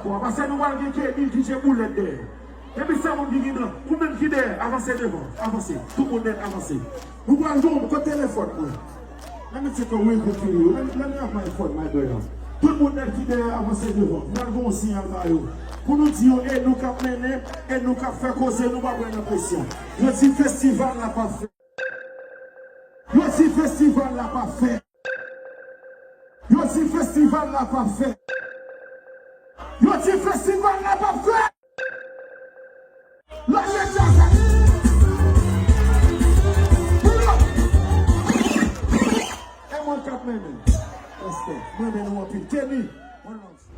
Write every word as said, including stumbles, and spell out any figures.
Bon, paske nou pral gen Kenny, D J Boulèt dèyè. Depi se moun ki gen nan, ou menm ki dèyè, avanse devan, avanse. Tout moun nèt, avanse. Nou pral jwe yon kote telefòn mwen. Let me take a real quick video. Let, let me have my phone, my brother. Tout moun nèt ki dèyè, avanse devan. Nou pral jwe yon siyal ba yo. Pou nou di yo, e nou k ap mennen, e nou k ap fè koze, nou pa pran nan presyon. Yo di festival la pa fèt. Yo di festival la pa fèt. Yo di festival la pa fèt. Yo di festival la pa fèt. Lage djaz la. Pull up. E mwen k ap mennen. Respè. Mwen mennen w anpil. Kenny, one love.